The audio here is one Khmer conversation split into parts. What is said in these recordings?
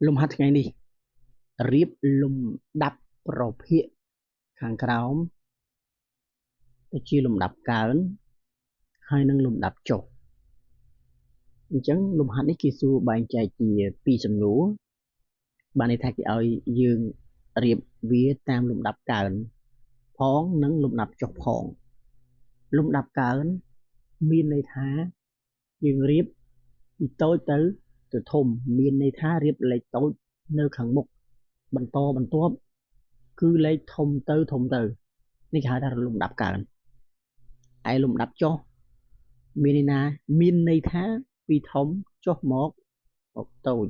លំហាត់ថ្ងៃនេះរៀបលំដាប់ប្រភាគខាងក្រោមទៅជាលំដាប់កើនហើយនិងលំដាប់ចុះអញ្ចឹងលំហាត់នេះគេសួរបែងចែកជាពីរសំណួរបានន័យថាគេឲ្យយើងរៀបវាតាមលំដាប់កើនផងនិងលំដាប់ចុះផងលំដាប់កើនមានន័យថាយើងរៀបពីតូចទៅធំមានន័យថារៀបលេខតូចនៅខាងមុខបន្តបន្ទាប់គឺលេខធំទៅធំទៅនេះគេហៅថាលំដាប់កើនឯលំដាប់ចុះមានន័យណាមានន័យថាពីធំចុះមកតូច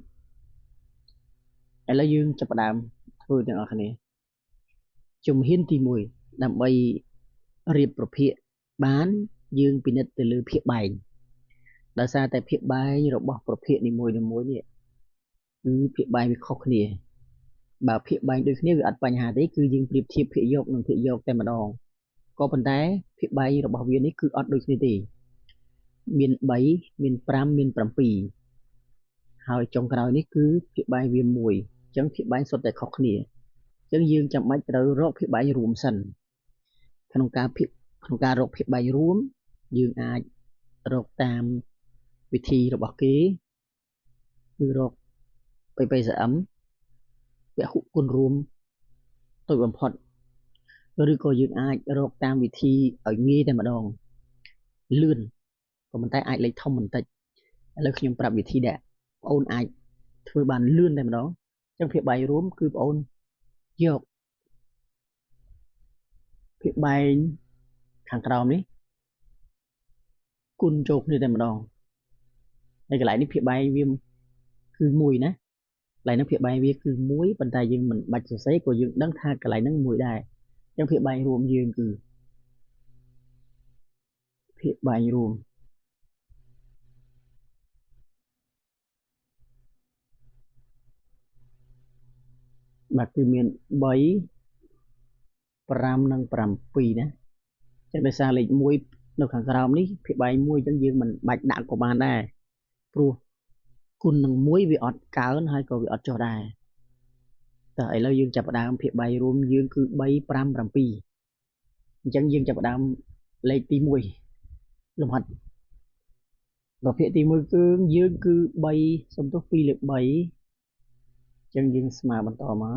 ឥឡូវយើងចាប់ផ្ដើមធ្វើទាំងអស់គ្នាជំហានទី1ដើម្បីរៀបប្រភាគបានយើងពិនិត្យទៅលើភាគបែងដោយសារតែភាគបែងរបស់ប្រភាគនីមួយៗនេះគឺភាគបែងវាខុសគ្នាបើភាគបែងដូចគ្នាវាអត់បញ្ហាទេគឺយើងប្រៀបធៀបភាគយកនិងភាគយកតែម្ដងក៏ប៉ុន្តែភាគបែងរបស់វានេះគឺអត់ដូចគ្នាទេមាន3មាន5មាន7ហើយចុងក្រោយនេះគឺភាគបែងវា1អញ្ចឹងភាគបែងសុទ្ធតែខុសគ្នាអញ្ចឹងយើងចាំបាច់ត្រូវរកភាគបែងរួមសិនក្នុងការរកភាគបែងរួមយើងអាចរកតាមវិធីរបស់គេគឺរក PPSM ពហុគុណរួមតូចបំផុតឬក៏យើងអាចរកតាមវិធីឲ្យងាយតែម្ដងលឿនក៏ប៉ុន្តែអាចលេខធំបន្តិចឥឡូវខ្ញុំប្រាប់វិធីដែលបងអូនអាចធ្វើបានលឿនតែម្ដងអញ្ចឹងភាគបែងរួមគឺបងអូនយកភាគបែងខាងក្រោមនេះគុណចូលគ្នាតែម្ដងហើយកន្លែងនេះភាគបែងវាគឺ1ណាកន្លែងហ្នឹងភាគបែងវាគឺ1ប៉ុន្តែយើងមិនបាច់សរសេរក៏យើងដឹងថាកន្លែងហ្នឹង1ដែរអញ្ចឹងភាគបែងរួមយើងគឺភាគបែងរួមបាទគឺមាន3 5និង7ណាចឹងដោយសារលេខ1នៅខាងក្រោមនេះភាគបែង1អញ្ចឹងយើងមិនបាច់ដាក់ក៏បានដែរព្រោះគុណនឹង1វាអត់កើនហើយក៏វាអត់ចុះដែរតើឥឡូវយើងចាប់ផ្ដើមភាគបែងរួមយើងគឺ3 5 7អញ្ចឹងយើងចាប់ផ្ដើមលេខទី1លំហាត់ប្រភេទទី1គឺយើងគឺ3សំទោស2លើ3អញ្ចឹងយើងស្មើបន្តមក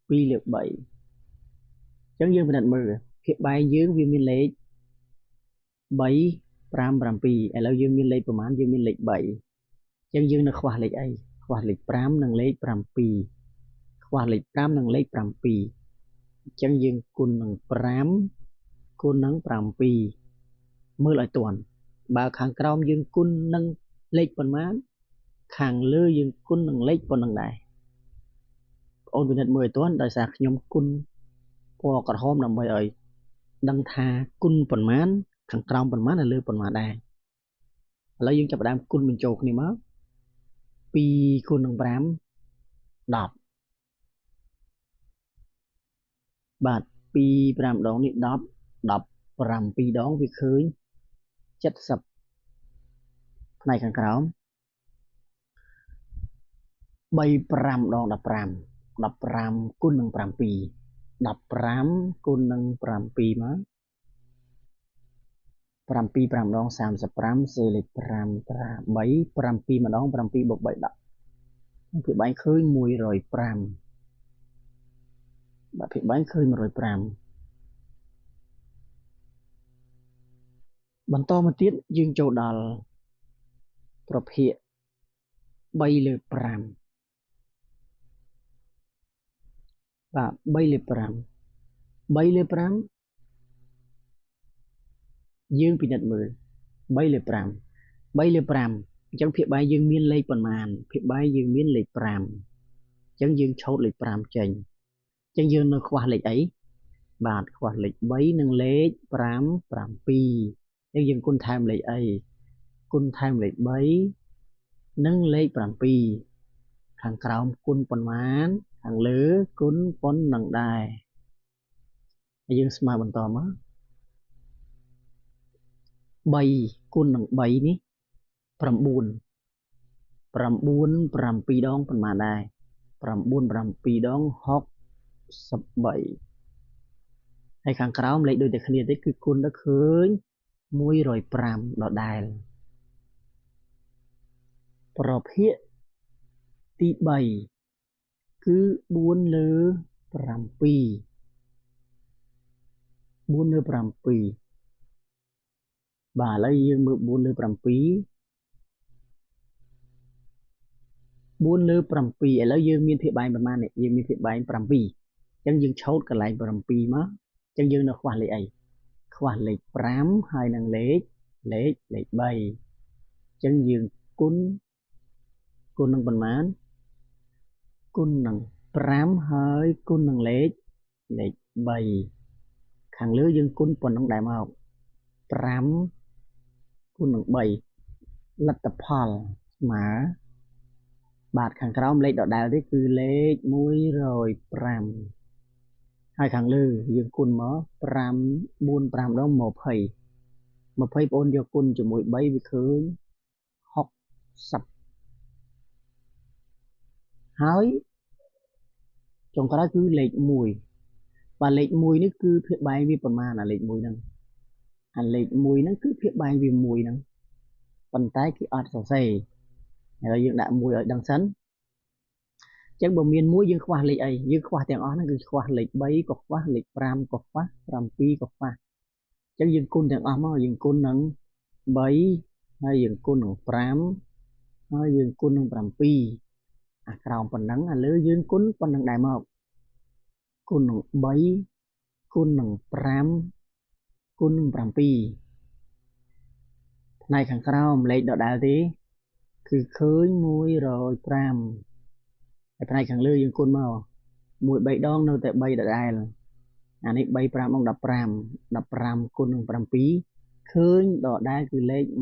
2លើ3អញ្ចឹងយើងពិនិត្យមើលភាគបែងយើងវាមានលេខ3 5 7ឥឡូវយើងមានលេខប្រហែលយើងមានលេខ3អញ្ចឹងយើងនៅខ្វះលេខអីខ្វះលេខ5និងលេខ7ខ្វះលេខ5និងលេខ7អញ្ចឹងយើងគុណនឹង5គុណនឹង7មើលឲ្យទាន់បើខាងក្រោមយើងគុណនឹងលេខប៉ុន្មានខាងលើយើងគុណនឹងលេខប៉ុណ្ណឹងដែរបងអូនពិនិត្យមើលឲ្យទាន់ដោយសារខ្ញុំគុណពណ៌ក្រហមដើម្បីឲ្យដឹងថាគុណប៉ុន្មានខាងក្រោមប៉ុន្មាននៅលើប៉ុន្មានដែរឥឡូវយើងចាប់ផ្ដើមគុណបញ្ចូលគ្នាមក2គុណនឹង5 10បាទ2 5ដងនេះ10 17ដងវាឃើញ70ផ្នែកខាងក្រោម3 5ដង15 15គុណនឹង7 15គុណនឹង7មក7 5ដង35សេលេខ5ត្រា3 7ម្ដង7បូក3 10ភាគបែងឃើញ105បាទភាគបែងឃើញ105បន្តមកទៀតយើងចូលដល់ប្រភាគ3លើ5បាទ3លើ5 3លើ5យើងពិនិត្យមើល3លើ5 3លើ5អញ្ចឹងភាគបែងយើងមានលេខប៉ុន្មានភាគបែងយើងមានលេខ5អញ្ចឹងយើងឆូតលេខ5ចេញអញ្ចឹងយើងនៅខ្វះលេខអីបាទខ្វះលេខ3និងលេខ5 7អញ្ចឹងយើងគុណថែមលេខអីគុណថែមលេខ3និងលេខ7ខាងក្រោមគុណប៉ុន្មានខាងលើគុណប៉ុណ្ណឹងដែរហើយយើងស្មើបន្តមក3គុណនឹង3នេះ9 9 7ដងប៉ុន្មានដែរ9 7ដង63ហើយខាងក្រោមលេខដូចតែគ្នាទេគឺគុណទៅឃើញ105ដដែលប្រភាគទី3គឺ4លើ7 4លើ7បាទឥឡូវយើងមើល4លើ7 4លើ7ឥឡូវយើងមានភាគបែងប្រមាណនេះយើងមានភាគបែង7អញ្ចឹងយើងឆូតកន្លែង7មកអញ្ចឹងយើងនៅខ្វះលេខអីខ្វះលេខ5ហើយនឹងលេខ3អញ្ចឹងយើងគុណនឹងប៉ុន្មានគុណនឹង5ហើយគុណនឹងលេខ3ខាងលើយើងគុណប៉ុណ្ណឹងដែរមក5គុណនឹង3លទ្ធផលស្មើបាទខាងក្រោមលេខដដែលទេគឺលេខ105ហើយខាងលើយើងគុណមក5 4 5ដង20 20បងយកគុណជាមួយ3វាឃើញ60ហើយចុងក្រោយគឺលេខ1បាទលេខ1នេះគឺភាគបែងវាប្រមាណអាលេខ1ហ្នឹងអាលេខ1ហ្នឹងគឺភាគបែងវា1ហ្នឹងប៉ុន្តែគេអត់សរសេរឥឡូវយើងដាក់1ឲ្យដឹងសិនអញ្ចឹងបើមាន1យើងខ្វះលេខអីយើងខ្វះទាំងអស់ហ្នឹងគឺខ្វះលេខ3ក៏ខ្វះលេខ5ក៏ខ្វះ7ក៏ខ្វះអញ្ចឹងយើងគុណទាំងអស់មកយើងគុណនឹង3ហើយយើងគុណនឹង5ហើយយើងគុណនឹង7អាក្រោមប៉ុណ្ណឹងអាលើយើងគុណប៉ុណ្ណឹងដែរមកគុណនឹង3គុណនឹង5គុណនឹង7ផ្នែកខាងក្រោមលេខដដែលទេគឺឃើញ105ហើយផ្នែកខាងលើយើងគុណមក1 3ដងនៅតែ3ដដែលអានេះ3 5ដង15 15គុណនឹង7ឃើញដដែលគឺលេខ105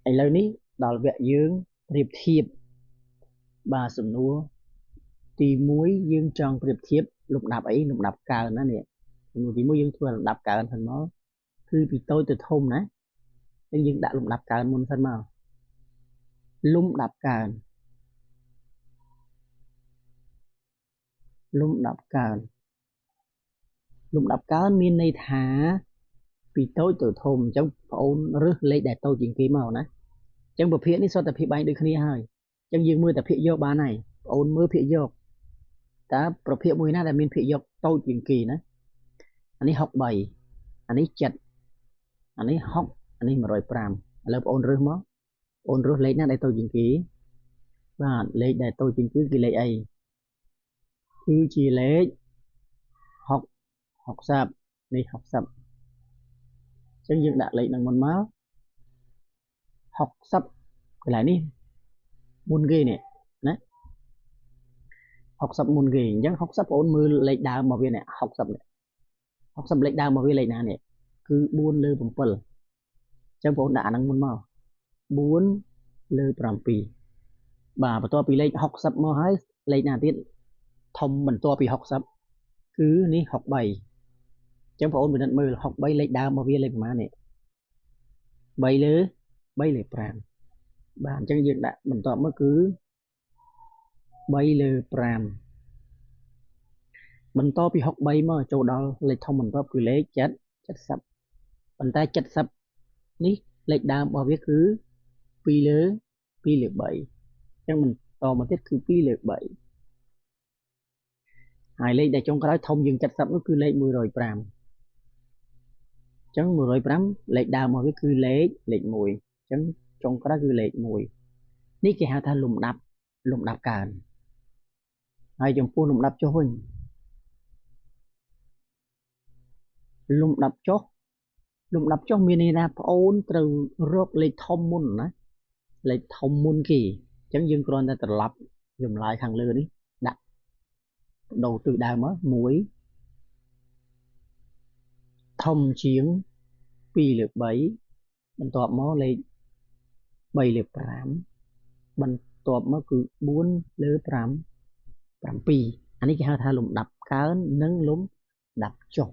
ឥឡូវនេះដល់វគ្គយើងប្រៀបធៀបបាទសំណួរទី1យើងចង់ប្រៀបធៀបលំដាប់អីលំដាប់កើនណានេះសំណួរទី1យើងធ្វើលំដាប់កើនសិនមកគឺពីតូចទៅធំណាអញ្ចឹងយើងដាក់លំដាប់កើនមុនសិនមកលំដាប់កើនលំដាប់កើនលំដាប់កើនមានន័យថាពីតូចទៅធំអញ្ចឹងបងអូនរើសលេខដែលតូចជាងគេមកណាអញ្ចឹងប្រភេទនេះសុទ្ធតែភាគបែងដូចគ្នាហើយអញ្ចឹងយើងមើលតែភាគយកបានហើយបងអូនមើលភាគយកតើប្រភេទមួយណាដែលមានភាគយកតូចជាងគេណាអានេះ63អានេះ7អានេះ6អានេះ105ឥឡូវបងអូនរើសមកបងអូនរើសលេខណាដែលតូចជាងគេបាទលេខដែលតូចជាងគេគឺលេខអីគឺជាលេខ6 60នេះ60អញ្ចឹងយើងដាក់លេខនឹងមុនមក60កន្លែងនេះមុនគេនេះណា60មុនគេអញ្ចឹង60បងអូនមើលលេខដើមរបស់វានេះ60នេះ60លេខដើមរបស់វាលេខណានេះគឺ4លើ7អញ្ចឹងបងអូនដាក់អាហ្នឹងមុនមក4លើ7បាទបន្ទាប់ពីលេខ60មកហើយលេខណាទៀតធំបន្ទាប់ពី60គឺនេះ63អញ្ចឹងបងអូនពិនិត្យមើល63លេខដើមរបស់វាលេខប្រមាណនេះ3លើ3លើ5បាទអញ្ចឹងយើងដាក់បន្ទាប់មកគឺ3លើ5បន្តពី63មកចូលដល់លេខធំបន្ទាប់គឺលេខ7 70ប៉ុន្តែ70នេះលេខដើមរបស់វាគឺ2លើ2លើ3អញ្ចឹងបន្តមកទៀតគឺ2លើ3ហើយលេខដែលចុងក្រោយធំជាង70នោះគឺលេខ105អញ្ចឹង105លេខដើមរបស់វាគឺលេខ1អញ្ចឹងចុងក្រោយគឺលេខ1នេះគេហៅថាលំដាប់កើនហើយចំពោះលំដាប់ចុះវិញលំដាប់ចុះលំដាប់ចុះមានន័យថាប្អូនត្រូវរកលេខធំមុនណាលេខធំមុនគេអញ្ចឹងយើងគ្រាន់តែត្រឡប់ចម្លើយខាងលើនេះដាក់ដូរទិសដៅមក1ធំជាង2លើ3បន្ទាប់មកលេខ3លើ5បន្ទាប់មកគឺ4លើ5 7អានេះគេហៅថាលំដាប់កើននិងលំដាប់ចុះ